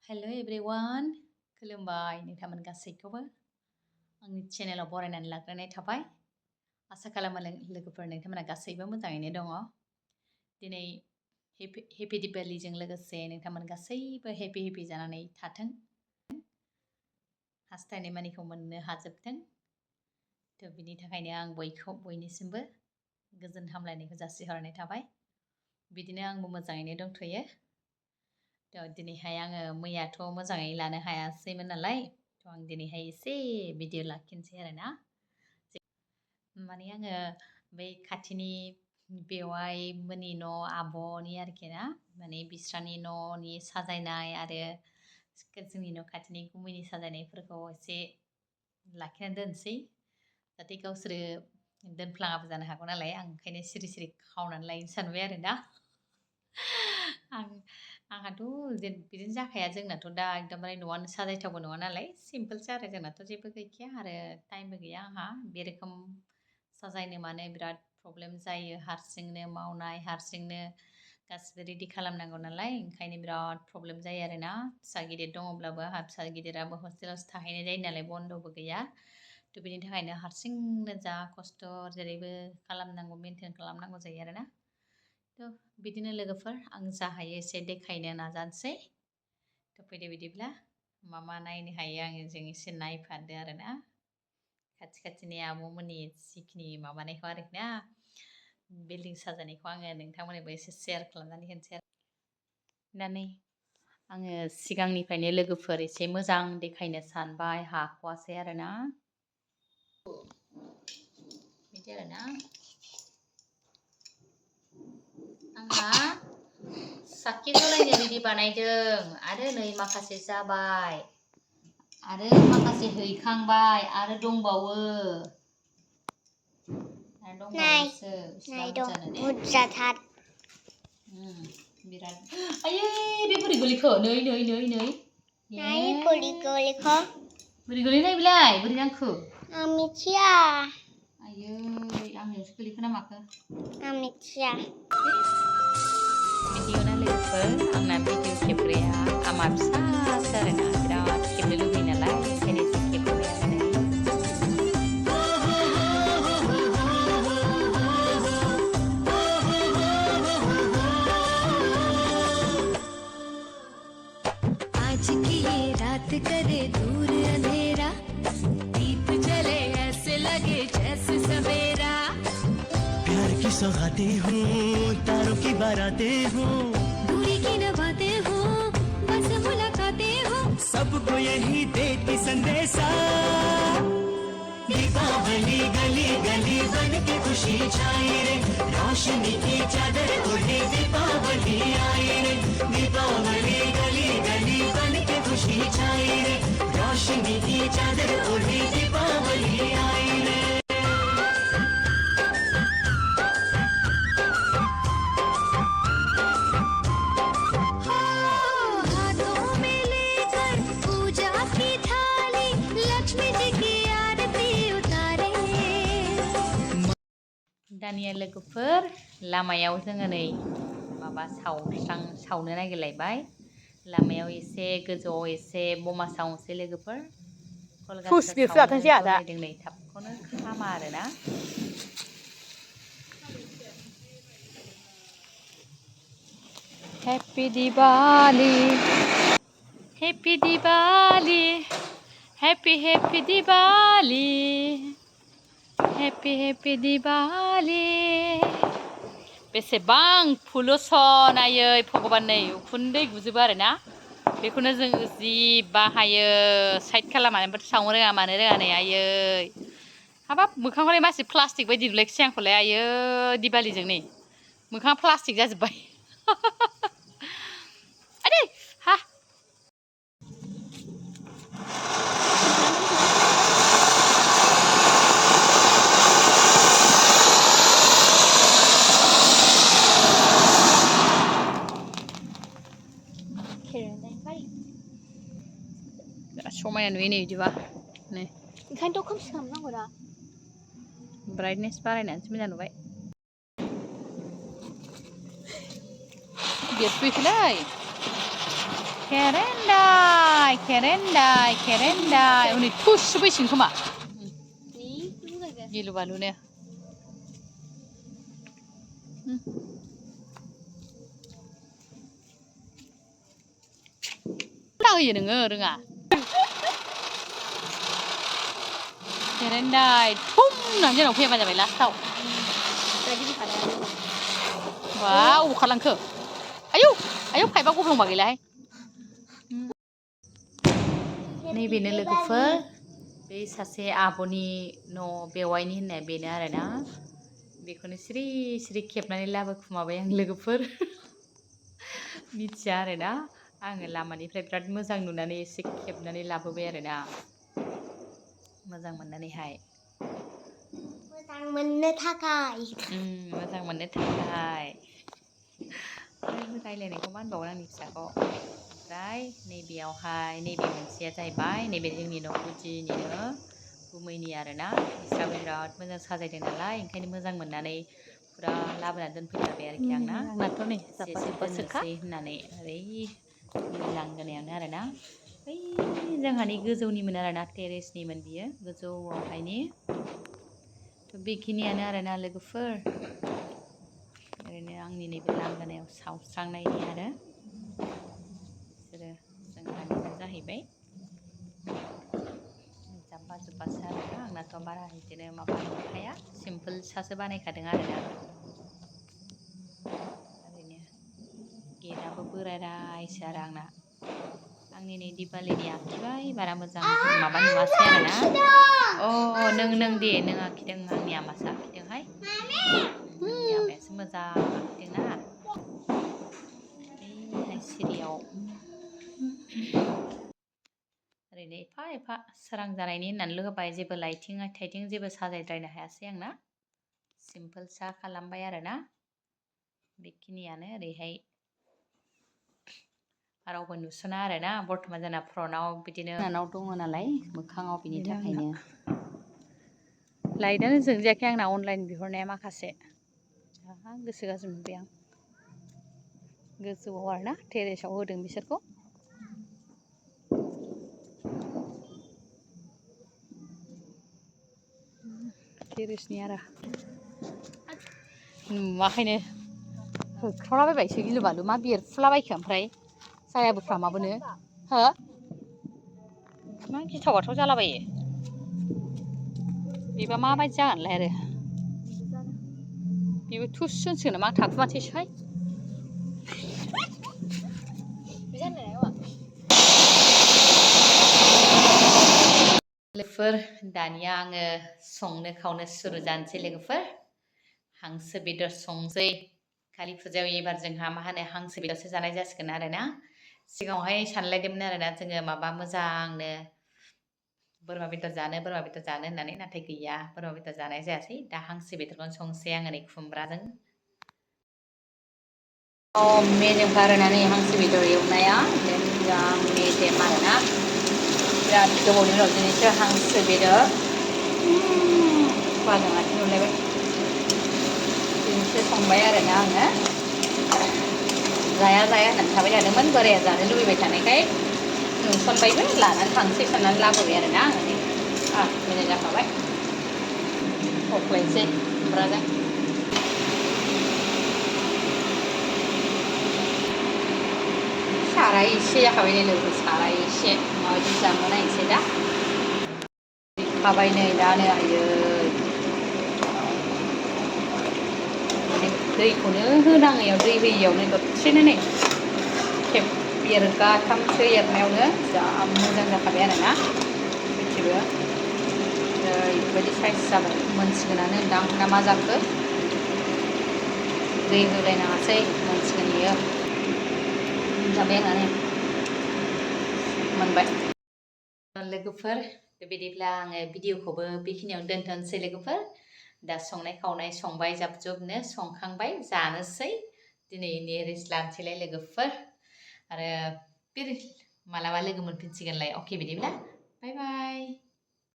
Hello everyone, खुलुमबाय नोंथांमोन गासैखौबो आंनि चेनेलाव बरायनानै लाग्रोनाय थाबाय। आसा खालामो लोगोफोर नोंथांमोना गासैबो मोजाङैनो दङ। दिनै हेपि दिवालीजों लोगोसे नोंथांमोन गासैबो हेपि जानानै थाथों। हास्थायनाय मानिखौ मोननो हाजोबथों। थ' बिनि थाखायनो आं बयनिसिमबो गोजोन हामलायनायखौ जासिहरनाय थाबाय। बिदिनो आंबो मोजाङैनो दंथ'यो। दिनैहाय आङो मैयाथ' मोजाङै लानो हायासैमोन नालाय थ' आं दिनैहाय एसे भिडिअ लाखिनोसै आरोना। माने आङो बै खाथिनि बेवाइ मोननि न' आब'नि आरोखि ना, माने बिस्रानि न'नि साजायनाय आरो जोंनि न' खाथिनि गुमैनि साजायनायफोरखौ एसे लाखिनानै दोनसै, जाहाथे गावसोरो दोनफ्लाङाबो जानो हागौ नालाय। आं ओंखायनो सिरि खावनानै लायनो सानबाय आरोना। आंहाथ' बिदिनो जाखाया, जोंनाथ' दा एकदमबारे न'आनो साजायथावबो नङा नालाय, सिम्पोलसो आरो जोंनाथ' जेबो गैखाया आरो टाइमबो गैया आंहा बे रोखोम साजायनो मानो बिराद प्रब्लेम जायो। हारसिंनो मावनाय, हारसिंनो गासिबो रेडि खालामनांगौ नालाय, ओंखायनो बिराद प्रब्लेम जायो आरोना। फिसा गिदिर दङब्लाबो आंहा फिसा गिदिराबो हस्टेलावसो थाहैनाय जायो नालाय, बन्द'बो गैया। थ' बिनि थाखायनो हारसिंनो जा खस्थ' जेरैबो खालामनांगौ, मेनटेन खालामनांगौ जायो आरोना। थ' बिदिनो लोगोफोर आं जा हायो एसे देखायनो नाजानोसै। थ' फैदो बिदिब्ला मा नायनो हायो आंजों एसे नायफादो आरोना। खाथिनि आब'मोननि जिखिनि माबानायखौ आरोखि ना, बिल्डिं साजायनायखौ आङो नोंथांमोननोबो एसे शेयार खालामनानै होनोसै आरो। दा नै आङो सिगांनिफ्रायनो लोगोफोर एसे मोजां देखायनो सानबाय, हाख'वासै आरोना। बिदि आरोना आंहा साखि जलायनो रेडि बानायदों आरो नै माखासे जाबाय आरो माखासे हैखांबाय आरो दंबावो। बुरजाथार बिराद। आयै बे बोरै गोलैखो? नै बोरै गोलैनाय बेलाय? बोरै नांखो? आं मिथिया। आयै आंनियावसो गोलैखो ना माखो? आं मिथिया। भिडिअ ना लोगोफोर, आंना भिडिअ खेबग्राया आमा फिसासो आरोना, बिराद खेबनो लुबैयो नालाय, ओंखायनो एसे खेबबाय आरो नै। आज की ये रात करे दूर अंधेरा, दीप जले ऐसे लगे जैसे सवेरा। प्यार की सौगातें हूँ, तारों की बारातें हूँ, दूरी की नबातें हूँ, बस मुलाकातें हूँ, सबको यही देती संदेशा। दीपावली गली गली बन के खुशी छाई रे, रोशनी की चादर ओढ़े दीपावली आई रे। दीपावली गली गली बन के खुशी छाई रे, रोशनी की चादर ओढ़े दीपावली आई रे। हाथों में लेकर पूजा की थाली, लक्ष्मी जी की आरती उतारे। दानिया लोगोफोर लामायाव जोङो नै माबा सावनो नागिरलायबाय। लामायाव एसे गोजौआव एसे बमा सावनोसै लोगोफोर। कलगासा सावनो जलायदों नै, थाबखौनो खामा आरोना। Happy Diwali, happy Diwali, happy Diwali, happy Diwali. बेसेबां पलुसन आयै भगबान, नै उखुन्दै गुजोबो आरोना। बेखौनो जों जि बाहायो साइड खालामनानैबो सावनो रोङा मानो रोङा नै आयै। हाबाब मोखांखौलाय मासे प्लास्टिक बायदि नुलायखिसै आंखौलाय आयै दिवालीजों नै मोखाङा प्लास्टिक जाजोब्बाय। आदै हा समायना नुयो नै बिदिबा। नै ओंखायनोथ' खोमसि खालामनांगौ ना। ब्राइटनेस बारायनानैसो मोजां नुबाय। बेरफैखोलै Kerendai. Ini tuh sebesar cuma. Gilu balunya. Tahu ya dengar. Kerendai. Pum, nanti orang punya macam mana tahu. Wow, kalang ke. Ayo, kai bagus belum bagi lah. Ini bener logoफोर बे सासे आब'नि न' बेवाइनि होननाय बेनो आरोना बेखौनो सिरि सिरि खेबनानै लाबोखुमाबाय आं लोगोफोर मिथिया आरोना आङो लामानिफ्राय बिराद मोजां नुनानै एसे खेबनानै लाबोबाय आरोना मोजां मोननानैहाय मोजां मोननो थाखाय रायलायनायखौ मा होनबावो आंनि फिसाखौ ओमफ्राय नैबेयावहाय नैबे मोनसेया जाहैबाय नैबे जोंनि न' गुदिनिनो गुमैनि आरोना बिस्राबो बिराद मोजां साजायदों नालाय ओंखायनो मोजां मोननानै फुरा लाबोना दोनफैथारबाय आरोखि आंनाथ' नै एसे दोननोसै होननानै ओरै लांगोनायावनो आरोना बै जोंहानि गोजौनिमोन आरोना टेरेसनिमोन बियो गोजौआवहायनि बेखिनियानो आरोना लोगोफोर ओरैनो आंनि नैबे लांगोनायाव सावस्रांनायनि आरो बिसोरो जोंहानिनो जाहैबाय जाब्बा जुब्बासो आरोना आंनाथ' बारा बिदिनो माबा नंखाया सिम्पोलसासो बानायखादों आरोना ओरैनो गेटआबो बोरायसो आरो आंना आंनि नै दिपालिनि आखिबाय बारा मोजां माबा नुवासै आरोना नों दे नों आखिदों आंनि आमासो आखिदोंहाय नोंनि आमायासो मोजां आखिदोंना बैहाय सिरियाव ओरैनो एफा सोरां जानायनि होननानैल' होबाय जेबो लाइटिं थाइटिं जेबो साजायद्रायनो हायासै आंना सिम्पोलसा खालामबाय आरोना बेखिनियानो ओरैहाय रावबो नुसना आरोना बर्थमान जोंना फ्रन्टआव बिदिनो गोजानाव दङ नालाय मोखाङाव बिनि थाखायनो लाइटआनो जोंजायाखै आंना अनलाइन बिहरनाया माखासे गोसो गाज्रि मोनबाय आं गोजौआव आरोना टेरेसाव होदों बिसोरखौ टेरेसनि आरो नुवाखैनो होख्रावलाबायबायसो गिलु बालु मा बेरफुलाबायखो ओमफ्राय जायाबो फ्रामाबोनो हो मा गिथाव बाथाव जालाबायो बेबा माबायदि जागोनलाय आरो बेबो थुस होनसिगोन नामा आं थाखुमासैसोहाय लोगोफोर दानिया आङो संनो खावनो सुरु जानोसै लोगोफोर हांसो बेदर संसै कालि फुजायाव एबार जोंहा मा होनो हांसो बेदरसो जानाय जासिगोन आरोना सिगाङावहाय सानलायदोंमोन आरोना जोङो माबा मोजांनो बोरमा बेदर जानो होननानै नाथाय गैया बोरमा बेदर जानाय जायासै दा हांसो बेदरखौनो संसै आङो नै खुमब्राजों मेजेमखा आरोना नै हांसो बेदर एवनाया मोजां मेजेम आरोना बिराद गोबावनि उनाव दिनैसो हांसो बेदर बाजों आथिं नुलायबाय दिनैसो संबाय आरोना आङो जाया होननानै थाबाय थादोंमोन बोराया जानो लुबैबाय थानायखाय नुसनबायबो लानानै थांसै साननानै लाबोबाय आरोना आङो नै मोजां जाखाबाय हख्लायनोसै खुमब्राजों साराय एसे जाखाबाय नै लोगो साराय एसे माबायदि जानो नायनोसै दा खाबाय नै दानो आयै माने दैखौनो होनाङैयाव दै होयैयावनो दसेनो नै खेब एरगाथामसो एरनायावनो जा मोजां जाखाबाय आरोना मिथिबो ओरैबायदि साइज जाबाय मोनसिगोनानो दां ना मा जाखो दै होलायनाङासै मोनसिगोन बियो जाबाय आंना नै मोनबाय लोगोफोर बेबायदिब्ला आङो भिडिअखौबो बेखिनियावनो दोनथ'नोसै लोगोफोर दा संनाय खावनाय संबाय जाब जुबनो संखांबाय जानोसै दिनैनि रेस्ट लानोसैलाय लोगोफोर आरो मालाबा लोगो मोनफिनसिगोनलाय अके बिदिब्ला बाय बाय